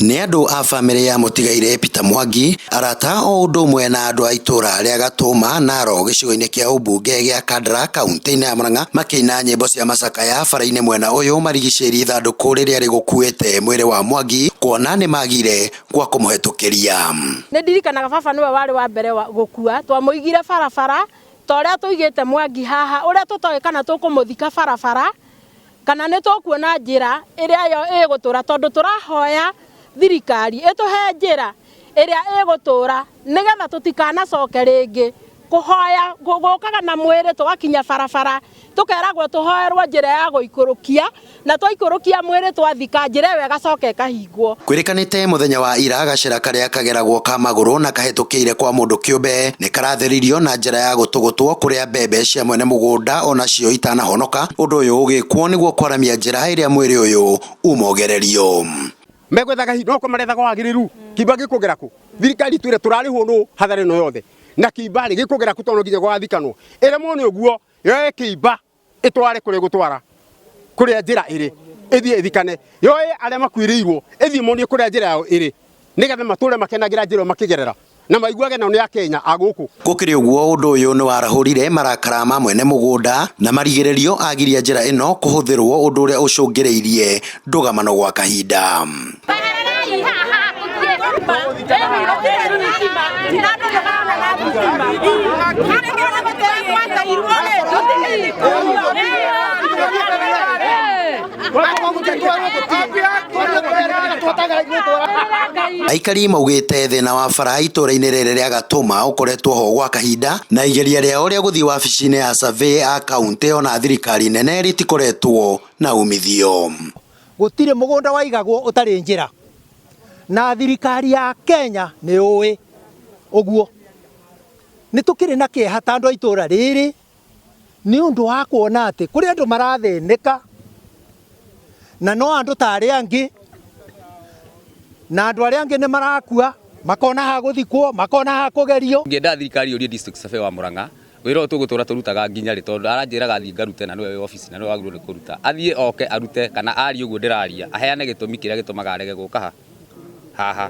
Nĩ andũ a bamĩrĩ ya mũtigairĩ Peter Mwangi, arata o ũndũ ũmwe na andũ a itũra rĩa Gatũma Narok gĩcigo-inĩ kĩa ũmbunge gĩa Kandara kaunti-inĩ ya Murang'a makĩina nyĩmbo cia macakaya bara-inĩ mwena ũyũ marigicĩirie ithandũkũ rĩrĩa rĩgũkuĩte mwĩrĩ wa Mwangi kuona nĩ magire gwa kũmũhetũkĩria. Nĩ ndirikanaga baba nĩwe warĩ wa mbere gũkua, twamũigire barabara ta ũrĩa tũigĩte Mwangi haha, ũrĩa tũtoĩ kana tũkũmũthika barabara kana nĩ tũkuona njĩra ĩrĩa yo ĩgũtũra, tondũ tũrahoya thirikari ĩtũhe njĩra ĩrĩa ĩgũtũra nĩgetha tũtikanacoke rĩngĩ kũhoya gũkaga na mwĩrĩ tũgakinya barabara tũkeragwo tũhoerwo njĩra ya gũikũrũkia, na twaikũrũkia mwĩrĩ twathika njĩra ĩyo ĩgacoka ĩkahingwo. Kwĩrĩkanĩte mũthenya wa ira gacĩra karĩa kageragwo ka magũrũ na kahĩtũkĩire kwa mũndũ kĩũmbe nĩ karatheririo na njĩra ya gũtũgũtwo kũrĩa mbembe cia mwene mũgũnda onacio itanahonoka. Ũndũ ũyũ ũgĩkwo nĩguo kwaramia njĩra ĩrĩa mwĩrĩ ũyũ umogererio. Megwethaga no ko marethaga wagĩrĩru kimba gĩkũgera kũ thirikari twĩre tũrarĩhwo nũ hathara ĩno yothe na kimba rĩ gĩkũgera kũ tondũ nginya gwagathikanwo ĩremwo nĩ ũguo yoe kĩimba ĩtware kũrĩa gũtwara kũrĩa njĩra ĩrĩ ĩthiĩ ĩthikane yoe arĩa makuĩrĩirwo ĩthiĩ monie kũrĩa njĩra yao ĩrĩ nĩgetha matũre makenagĩra njĩra ĩyo makĩgerera na maiguage nao nĩ Akenya a gũkũ. Gũkĩrĩ ũguo ũndũ ũyũ nĩ warahũrire marakara ma mwene mũgũnda na marigĩrĩrio agiria njĩra ĩno kũhũthĩrwo ũndũ ũrĩa ũcũngĩrĩirie ndũgamano gwa kahinda. Aikari maugĩte thĩna wa bara itũra-inĩ rĩrĩ rĩa Gatũma ũkoretwo ho gwa kahinda na igeria rĩao rĩa gũthiĩ wabici-inĩ ya survey a kaunti ona thirikari nene rĩtikoretwo na umithio. Gũtirĩ mũgũnda waigagwo ũtarĩ njĩra na thirikari ya Kenya nĩ ũĩ ũguo. Nĩ tũkĩrĩ na kĩeha ta andũ a itũra rĩrĩ nĩ ũndũ wa kuona atĩ kũrĩ andũ marathĩnĩka na no andũ ta arĩa angĩ, na andũ arĩa angĩ nĩ marakua makona ha gũthikwo, makona ha kũgerio. Ngĩenda thirikari yũrie district survey wa Murang'a wĩra ũyũ tũgũtũra tũrutaga nginya rĩ, tondũ aranjĩraga thiĩ ngarute na nĩwe wĩ obici na nĩwe wagĩrĩirwo nĩ kũruta, athiĩ oke arute kana arie ũguo ndĩraria aheane gĩtũmi kĩrĩa gĩtũmaga arege gũka haha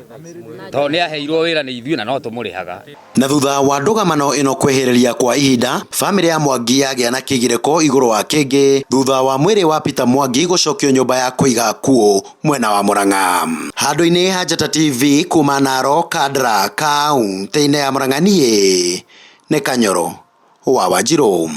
tondũ nĩ aheirwo wĩra nĩ ithuĩ na no tũmũrĩhaga. Na thutha wa ndũgamano ĩno kwĩhĩrĩria kwa ihinda, bamĩrĩ ya Mwangi yagĩa na kĩgirĩko igũrũ wa kĩngĩ thutha wa mwĩrĩ wa Peter Mwangi gũcokio nyũmba ya kũiga akuũ mwena wa Murang'a. Handũ-inĩ ha Njata TV kuma Narok, Kandara, kaunti-inĩ ya Murang'a, niĩ nĩ Kanyoro wa Wanjirũ.